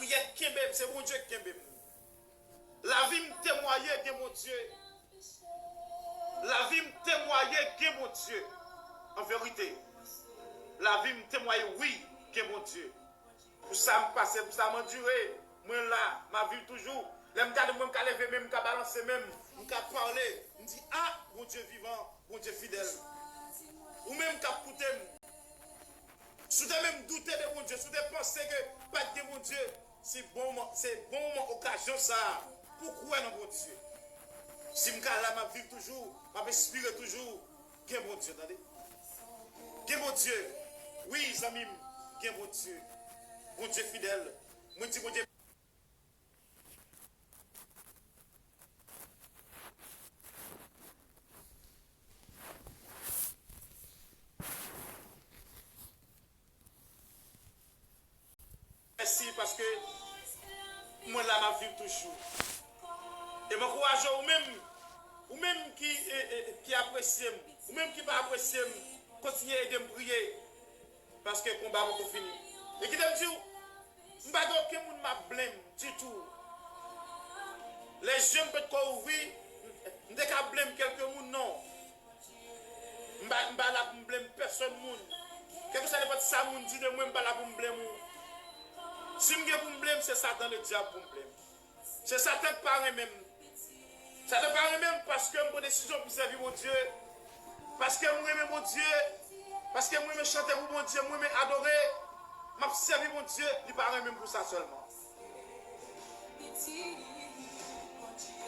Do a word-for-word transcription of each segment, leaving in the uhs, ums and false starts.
Yèt kenbe m, se Bondye k kenbe m. Lavi m temwaye gen Bondye. Lavi m temwaye gen Bondye. An verite, lavi m temwaye wi gen Bondye. Pou sa m pase, pou sa m andire, mwen la, m ap viv toujou. Lè m gade mwen, m ka leve men m, m ka balanse men m, m ka pale, m di, a, Bondye vivan, Bondye fidèl. Ou menm k ap koute m, si w te menm doute de Bondye, si w te panse ke pa t gen Bondye, se bon moman, se bon moman, okazyon sa a pou w kwè nan Bondye. Si m ka la, m ap viv toujou, m ap espere toujou, gen Bondye, tande. Gen Bondye. Wi, zanmi m, gen Bondye. Bondye fidèl. Mwen di Bondye. Mèsi paske mwen la, m ap viv toujou. E m ankouraje w menm, ou menm ki, e, e, ki apresye m, ou menm ki pa apresye m, kontinye ede m priye, paske konba poko fini. E kite m di w, m pa gen okenn moun m ap blenm ditou. Lè je m potko ouvri, m te ka blenm kèlke moun, non. M pa, m pa la pou m blenm pèsonn moun. Kèlkeswa nenpòt sa moun di de mwen, m pa la pou m blenm ou. Si m gen pou m blenm, se Satan ledyab pou m blenm. Se Satan k pa renmen m. Satan pa renmen m paske m pran desizyon pou m sèvi Bondye. Paske m renmen Bondye. Paske m renmen chante pou Bondye. M renmen adore. M ap sèvi Bondye. Li pa renmen m pou sa sèlman.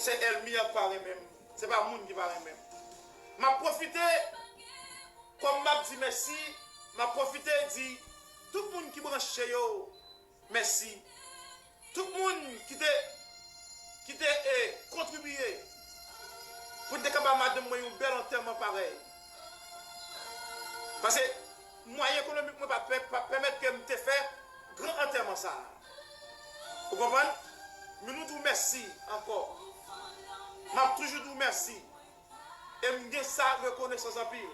Se ènmi an k pa renmen m. Se pa moun ki pa renmen m. M ap pwofite, kòm m ap di mèsi, m ap pwofite di tout moun ki branche yo mèsi. Tout moun ki te, ki te, e, kontribye pou n te ka ba madanm mwen yon bèl antèman parèy. Paske mwayen ekonomik mwen pa t pè-, pa t pèmèt ke m te fè gran antèman sa a. Ou konprann? Men nou di w mèsi ankò. M ap toujou di w mèsi. E m gen sa rekonesans anpil.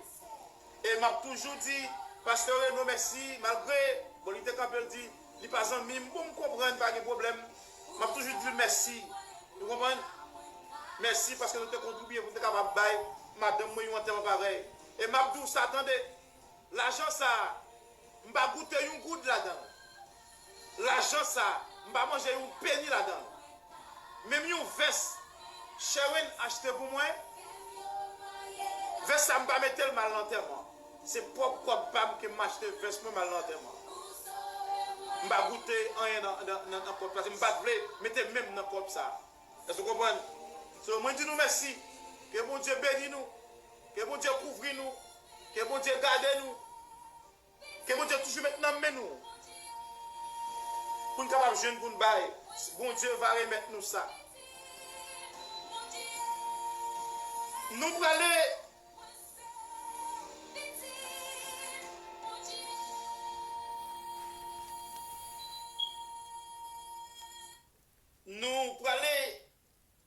E m ap toujou di Pastè Reno mèsi, malgre, bon, li te kanpe, l di li pa zanmi m. Bon, m konprann, pa gen pwoblèm. M ap toujou di l mèsi. Ou konprann? Mèsi paske nou te kontribye pou n te kapab bay madanm mwen yon antèman parèy. E m ap di w sa, tande. Lajan sa a, m pa goute yon goud ladan l. Lajan sa a, m pa manje yon peni ladan l. Menm yon vès Sherwin achte pou mwen, vès sa a, m pa mete l m al nan antèman. Se pwòp kòb pa m ke m achte vès mwen, m al nan antèman. M pa goute anyen nan, nan, nan, nan kòb sa. Se m pa t vle mete men m nan kòb sa a. Èske w konprann? So, mwen di nou mèsi. Ke Bondye beni nou. Ke Bondye kouvri nou. Ke Bondye gade nou. Ke Bondye toujou met nan men nou. Pou n kapab jwenn, pou n bay. Bondye va remèt nou sa. Nou prale Nou prale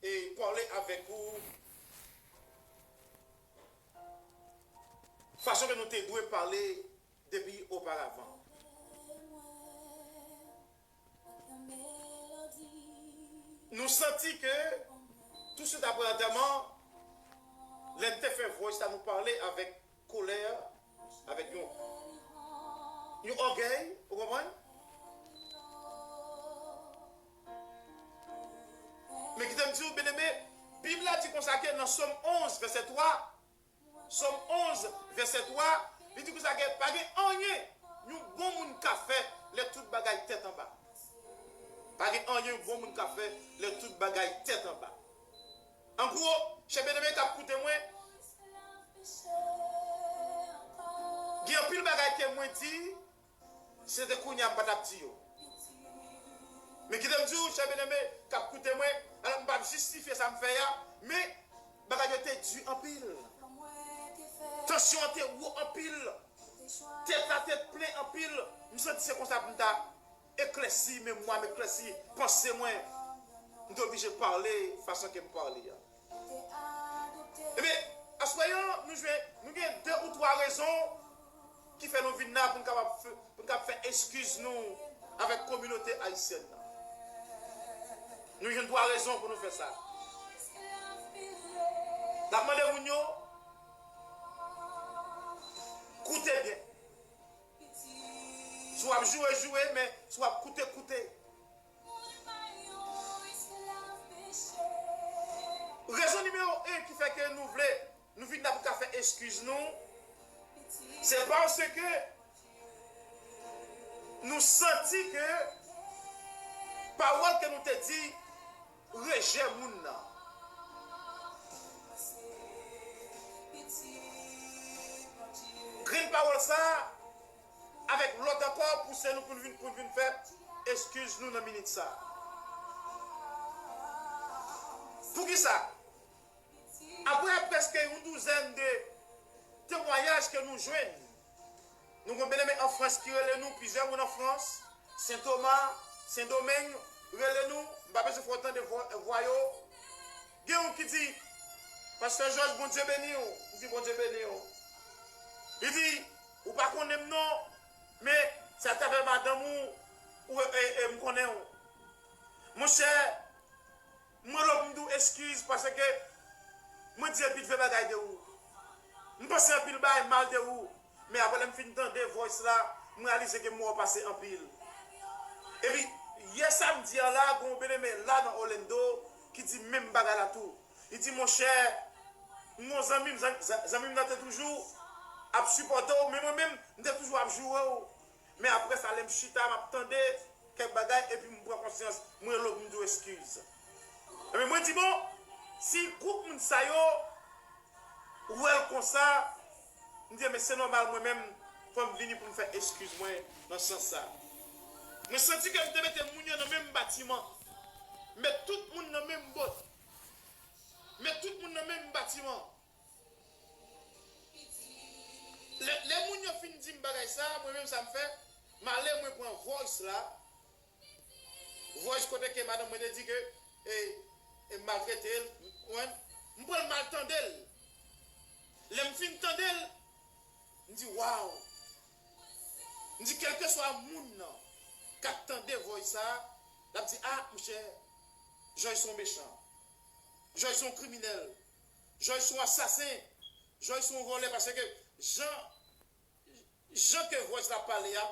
e pale avèk ou fason ke nou te dwe pale depi oparavan. Nou santi ke touswit apre antèman, lè n te fè voice la, nou pale avèk kolè, avèk yon, yon ògèy, ou konprann? Men kite m di w, byeneme, Bib la di konsa ke nan Sòm onz, vèsè twa, Sòm onz, vèsè twa, li di konsa ke pa gen anyen yon bon moun ka fè lè tout bagay tèt anba. Pa gen anyen yon bon moun ka fè lè tout bagay tèt anba. An gwo, chè byeneme k ap koute mwen, gen anpil bagay ke mwen di, si se te kounye a, m pa t ap di yo. Men kite m di w, chè byeneme k ap koute mwen, alò m p ap jistifye sa m fè a, men bagay yo te di anpil. Tansyon an te wo anpil. Tèt la te plen anpil. M santi se konsa pou m ta eklèsi memwa m, eklèsi panse mwen. M te oblije pale fason ke m pale a. Ebyen, aswè an, nou jwenn, nou gen de ou twa rezon ki fè nou vin la pou n kapab fè, pou n kapab fè eskiz nou avèk kominote ayisyèn nan. Nou jwenn twa rezon pou nou fè sa. N ap mande moun yo, koute byen. Si w ap joure, joure, men si w ap koute, koute. Rezon nimewo en ki fè ke nou vle, nou vin la pou ka fè eskiz nou, se paske nou santi ke pawòl ke nou te di rejè moun nan. Grenn pawòl sa a, avèk lòt ankò, pouse nou pou n vin, pou n vin fè eskiz nou nan minit sa a. Poukisa? Apre prèske yon douzèn de temwayaj ke nou jwenn, nou gon byeneme an Frans ki rele nou, plizyè moun an Frans, Sen Toma, Sen Domeng, rele nou, m pa bezwen fè w tande vwa, vwa yo. Gen youn ki di, Pastè Jòj, Bondye beni w. M di, Bondye beni w. Li di, ou pa konnen m non, men se atravè madanm ou, ou e, e, m konnen w. Monchè, mwen lòk m di w eskiz paske mwen di anpil vye bagay de ou. M panse anpil bagay mal de ou. Men apre lè m fin tande voice la, m reyalize ke m wè w pase anpil. Epi, yè samdi an la, gen yon byeneme la nan Orlando ki di menm bagay la tou. Li di, monchè, m gon zanmi m, zan-, zan-, zanmi m nan te toujou ap sipòte w, men mwen menm, m te toujou ap joure w. Men apre sa, lè m chita, m ap tande kèk bagay, epi m pran konsyans, mwen lòk m di w eskiz. Ebyen, mwen di, bon, si gwoup moun sa yo wè l konsa, m di, men se nòmal mwen menm, fò m vini pou m fè eskiz mwen nan sans sa. Mwen santi ke m te mete moun yo nan menm batiman. M met tout moun nan menm bòt. M met tout moun nan menm batiman. Lè, lè moun yo fin di m bagay sa, mwen menm sa m fè, m ale mwen pran voice la. Voice kote ke madanm mwen te di ke, e, e, m maltrete l, ou konprann? M pran l, m al tande l. Lè m fin tande l, m di, waw! M di, kèlkeswa moun nan k ap tande voice sa, l ap di, a, monchè, Jòj se yon mechan. Jòj se yon kriminèl. Jòj se yon asasen. Jòj se yon vòlè, paske jan, jan ke voice la pale a,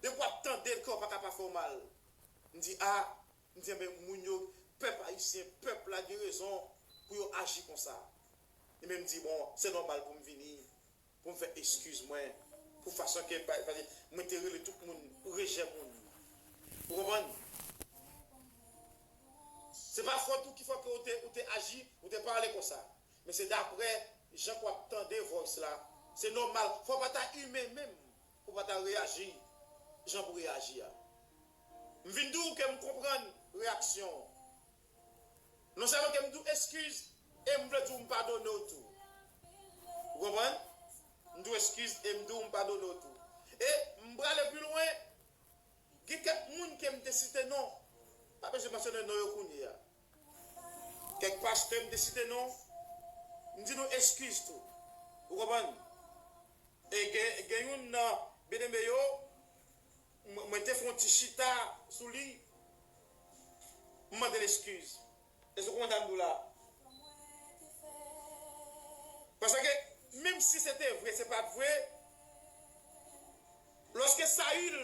depi w ap tande l, kè w pa ka pa fè w mal. M di, a, m di, enben, moun yo, pèp ayisyen, pèp la gen rezon pou yo aji konsa. Ebyen, m di, bon, se nòmal pou m vini, pou m fè eskiz mwen, pou fason ke, pa, pa, mwen te rele tout moun rejè moun. Ou konprann? Se pa fòt ou ki fè ke ou te, ou te aji, ou te pale konsa. Men se daprè jan ke w ap tande voice la. Se nòmal, fò w pa ta imen menm, pou w pa ta reyaji jan pou reyaji a. M vin di w ke m konprann reyaksyon w. Non sèlman ke m di w eskiz, e m vle di w m padone w tou. Ou konprann? M di w eskiz e m di w m padone w tou. E m prale pi lwen, gen kèk moun ke m te site non, pa bezwen mansyone non yo kounye a. Kèk pastè m te site non, m di nou eskiz tou. Ou konprann? E gen, gen youn nan byeneme yo, mwen, mwen te fè yon ti chita sou li, m mande l eskiz. Èske w konprann sa m di w la? Paske, menm si se te vre, se pa t vre, lòske Sayil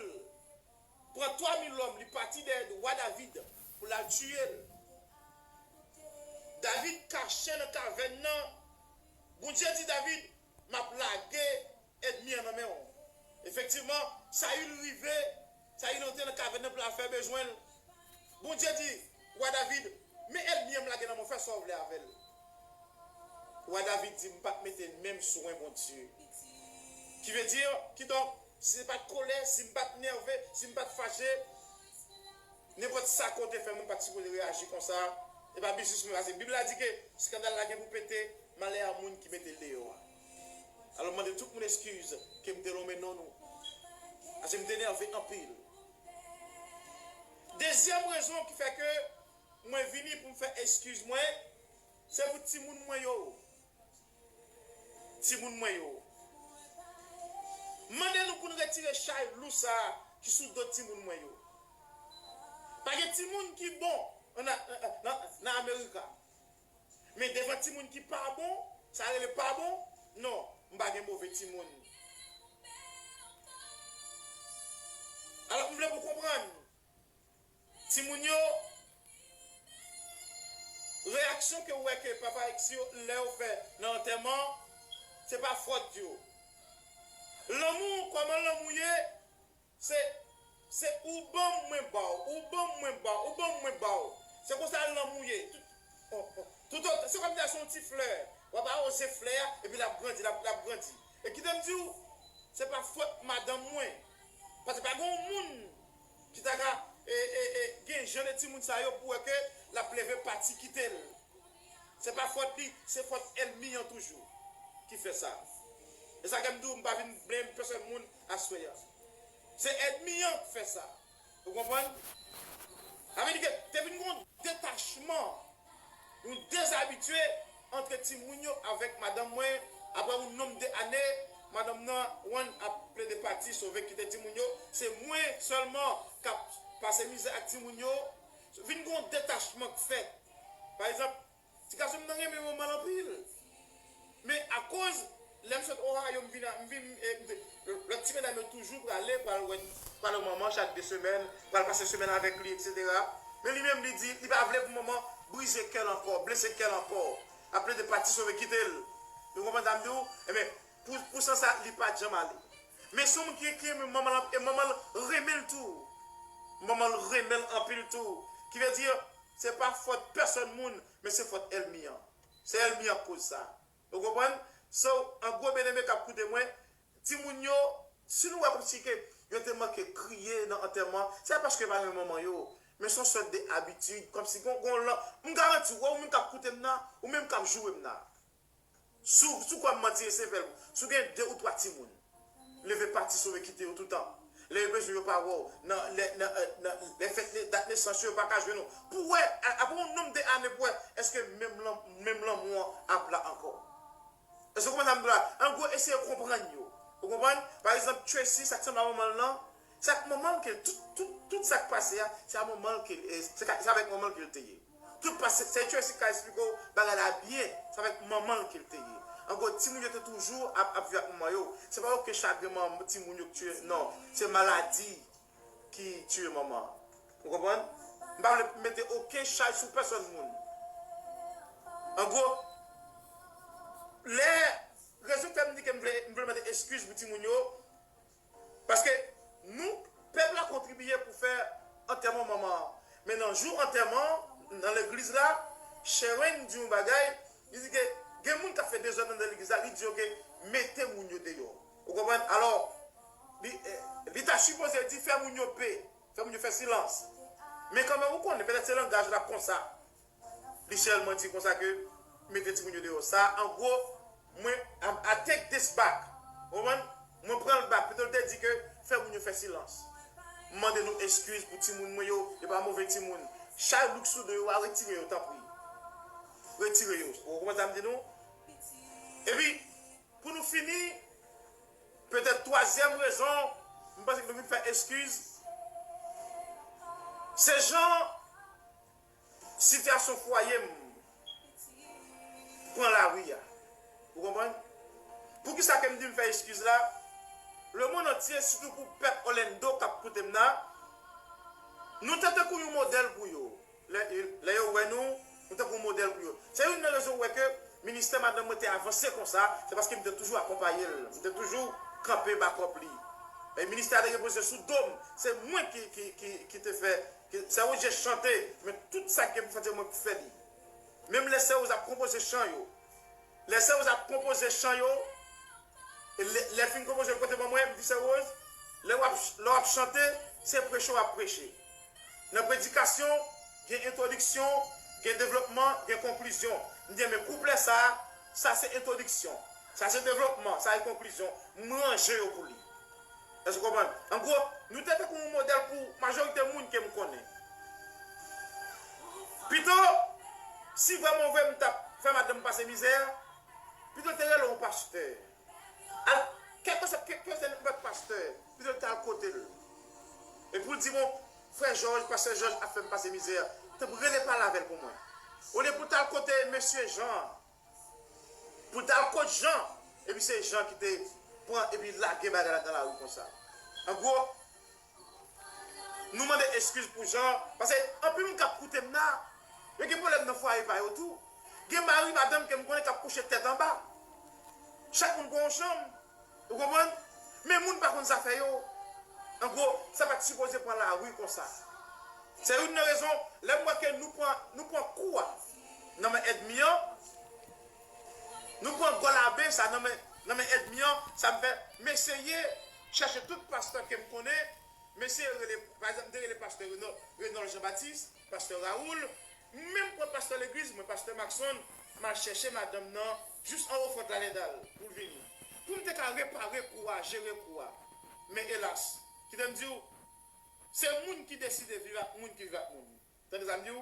pran twa mil lòm, li pati dèyè wa David pou l al tiye l. David kache nan kavèn nan. Bondye di David, m ap lage ènmi an nan men w. Efektivman, Sayil rive, Sayil antre nan kavèn nan pou l al fè bezwen l. Bondye di, wa David, men ènmi an m lage nan men w, fè sa w vle avè l. Wa David di, m pa t mete men m sou wen Bondye. Ki vle di, kidonk, si se pa t kolè, si m pa t nève, si m pa t fache, nenpòt sa ke w te fè m, mwen pa t sipoze reyaji konsa. E pa biznis mwen, paske Bib la di ke eskandal la gen pou pete, malè a moun ki mete l deyò a. Alò, m mande tout moun eskiz ke m te lonmen non nou. Paske m te nève anpil. Dezyèm rezon ki fè ke mwen vini pou m fè eskiz mwen, se pou timoun mwen yo. Timoun mwen yo. M mande nou pou n retire chay lou sa a ki sou do timoun mwen yo. Pa gen timoun ki bon nan, nan, nan, nan Amerika. Men devan timoun ki pa bon, sa rele pa bon, non, m pa gen move timoun. Alò, m vle pou konprann, timoun yo, reyaksyon ke w wè ke papa X yo, lè yo fè nan antèman, se pa fòt yo. Lanmou, kòman lanmou ye? Se, se ou ban m, mwen ba w, ou ban m, mwen ba w, ou ban m, mwen ba w. Se konsa lanmou ye. Tout, oh, oh. Tout, se kòm si se yon ti flè. W ap awoze flè a, epi l ap grandi, l ap, l ap grandi. E kite m di w, se pa fòt madanm mwen. Paske pa gen yon moun ki ta ka, e, e, e, gen jan de timoun sa yo pou wè ke l ap leve pati kite l. Se pa fòt li, se fòt ènmi an toujou ki fè sa. E sa ke m di w, m pa vin blame pèsòn moun aswè a. Se ènmi an k fè sa. Ou konprann? Sa vle di ke te vin gen yon detachman, yon dezabitye ant timoun yo avèk madanm mwen. Apre yon nonb de ane, madanm nan, one, ap plede pati, sove, kite timoun yo. Se mwen sèlman k ap pase mizè ak timoun yo. Vin gen yon detachman k fèt. Pa egzanp, ti gason m nan renmen manman l anpil. Men akoz, lè m sot Ohio, m vin, a- m vin, e, m te- lòt ti medam yo toujou prale, pral wè, pral wè manman chak de semèn, pral pase semèn avèk li, etsetera. Men li menm, li di, li pa vle pou manman brize kè l ankò, blese kè l ankò. Ap plede pati sove kite l. Ou konprann sa m di w? Ebyen, pou, pou sans sa, li pa t janm ale. Men se yon moun ki, ki renmen manman l, e manman l renmen l tou. Manman l renmen l anpil tou. Ki vle di, se pa fòt pèsòn moun, men se fòt ènmi an. Se ènmi an k koz sa. Ou konprann? So, an gwo, byeneme k ap koute mwen, timoun yo, si nou wè kòmsi ke yo te manke kriye nan antèman, se pa paske yo pa renmen manman yo, men se yon sòt de abitid, kòmsi gon, gon lan, m garanti w, ou menm k ap koute m nan, ou menm k ap joure m nan. Si w, si w kwè m manti, e se fè l. Si w gen de ou twa timoun, leve pati sove kite yo toutan. Lè yo bezwen yo pa wè w. Nan, lè, nan, eh, nan, lè fèt ne- dat nesans yo, yo pa ka jwenn ou. Pou wè, a- apre yon nonb de ane, pou wè, èske menm lan- menm lanmou an ap la ankò? Èske w konprann sa m di w la? An gwo, eseye konprann yo. Ou konprann? Pa egzanp, Tracy, sa k sanble a manman l lan, se ak manman l ke tout, tout, tout sa k pase a, se a manman l ke, eh, se ka- se avèk manman l ke l te ye. Tout pase, se Tracy k ka esplike w bagay la byen, se avèk manman l ke l te ye. An gwo, timoun yo te toujou ap, ap viv ak manman yo. Se pa okenn chagren manman timoun yo k tiye, non. Se maladi ki tiye manman. Ou konprann? M pa vle mete okenn chay sou pèsòn moun. An gwo, lè, rezon k fè m di ke m vle, m vle mande eskiz pou timoun yo, paske nou, pèp la kontribiye pou fè antèman manman an. Men nan jou antèman an, nan legliz la, Sharon di yon bagay, li di ke gen moun k ap fè dezòd anndan legliz la, li di yo ke mete moun yo deyò. Ou konprann? Alò, li, eh, li ta sipoze di fè moun yo pe, fè moun yo fè silans. Men kanmenm, ou konnen, petèt se langaj la konsa. Li sèlman di konsa ke mete timoun yo deyò. Sa, an gwo, mwen, I, I take this back. Ou konprann? Mwen pran l back. Pito l te di ke fè moun yo fè silans. M mande nou eskiz pou timoun mwen yo. Yo pa move timoun. Chay louk sou do yo a, retire yo, tanpri. Retire yo. Ou konprann sa m di nou? Epi, pou nou fini, petèt twazyèm rezon, m panse ke nou vin fè eskiz, se jan sitiyasyon fwaye m pran lari a. Ou konprann? Poukisa ke m di m fè eskiz la? Lemonn antye, sitou pou pèp Orlando k ap koute m nan, nou te tankou yon modèl pou yo. Lè, lè yo wè nou, nou tankou yon modèl pou yo. Se youn nan rezon w wè ke ministè madanm mwen te avanse konsa, se paske m te toujou akonpaye l. M te toujou kanpe bakòp li. E ministè a te repoze sou do m. Se mwen ki, ki, ki, ki te fè, ki, sè Woje chante, men tout sa ki gen pou fè, se mwen ki fè li. Menm lè sè Woz ap konpoze chan yo, lè sè Woz ap konpoze chan yo, e lè, lè l fin konpoze l pote ban mwen, m di sè Woz, lè w ap, lè w ap chante, se preche w ap preche. Nan predikasyon, gen entwodiksyon, gen devlopman, gen konklizyon. M di, men kouplè sa a, sa se entwodiksyon, sa se devlopman, sa se konklizyon. M ranje yo pou li. Èske w konprann? An gwo, nou te tankou yon modèl pou majorite moun ke m konnen. Pito, si vrèman vre m t ap fè madanm pase mizè, pito l te rele yon pastè. Al, kèlkeswa, kèlkeswa nenpòt pastè, pito l te al kote l. E pou l di, bon, Frè Jòj, pastè Jòj ap fè m pase mizè. Tanpri rele pale avè l pou mwen. Olye pou l t al kote mesye Jan an. Pou l t al kot Jan. Epi se Jan ki te pran epi lage bagay la nan lari konsa. An gwo, nou mande eskiz pou Jan. Paske anpil moun k ap koute m la, yo gen pwoblèm nan fwaye pa yo tou. Gen mari madanm ke m konnen k ap kouche tèt anba. Chak moun gon yon chanm. Ou konprann? Men moun pa konn zafè yo. An gwo, sa pa t sipoze pran lari konsa. Se youn nan rezon, lè m wè ke nou pran, nou pran kou a nan men ènmi an, nou pran gòl a ben sa nan men, nan men ènmi an, sa m fè, m eseye chèche tout pastè ke m konnen, m eseye rele, pa egzanp, m te rele pastè Reno-, Renòl Jean Baptiste, pastè Raoul, m menm pran pastè legliz mwen, pastè Maxon, m al chèche madanm nan jis anwo fòt Lanedal pou l vini. Pou m te ka repare kou a, jere kou a. Men elas, kite m di w, se moun ki deside viv ak moun ki viv ak moun. Tande sa m di w?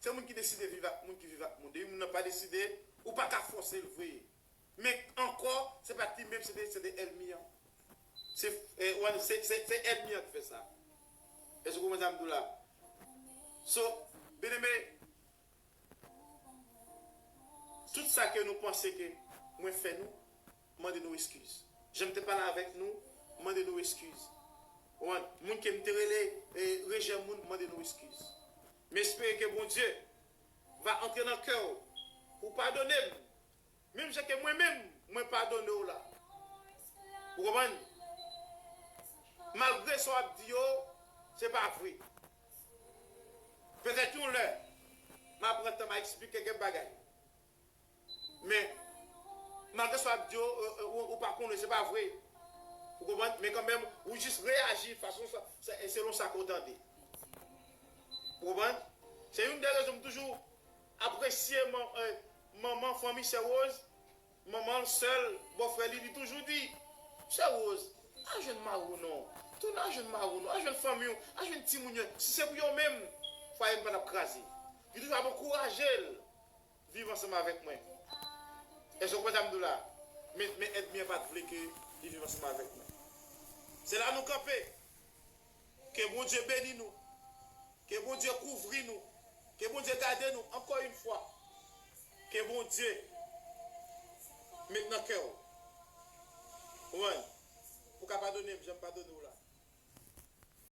Se moun ki deside viv ak moun ki viv ak moun. Depi moun nan pa deside, ou pa ka fòse l vre. Men ankò, se pa t li menm, se te, se te ènmi an. Se, eh, wè, se, se, se ènmi an ki fè sa. Èske w konprann sa m di w la? So, byeneme, tout sa ke nou panse ke mwen fè nou, mande nou eskiz. Jan m te pale avèk nou, mande nou eskiz. Ou konprann? Moun ke m te rele, eh, rejè moun, mande nou eskiz. M espere ke Bondye va antre nan kè w pou padone m, menm jan ke mwen menm, mwen padone w la. Ou konprann? Malgre sa w ap di yo, se pa vre. Petèt yon lè, m a pran tan, m a eksplike kèk bagay. Men, malgre sa w ap di yo, ou, ou, ou pa konnen, se pa vre. Ou konprann? Men kanmenm, ou jis reyaji fason sa, sa, selon sa ke w tande. Ou konprann? Se youn de rezon m toujou apresye man-, eh, manman fanmi sè Rose, manman l, sè l, bòfrè li, li toujou di, sè Rose, al jwenn mari w non, tounen al jwenn mari w non, al jwenn fanmi w, al jwenn timoun yo, si se pou yo menm, fwaye m pa t ap kraze. Li toujou ap ankouraje l viv ansanm avèk mwen. Èske w konprann sa m di w la? Men, men ènmi an pa t vle ke li viv ansanm avèk mwen. Se la nou kanpe. Ke Bondye beni nou. Ke Bondye kouvri nou. Ke Bondye gade nou. Ankò yon fwa, ke Bondye met nan kè w. Ou konprann? Ou ka padone m, jan m padone w.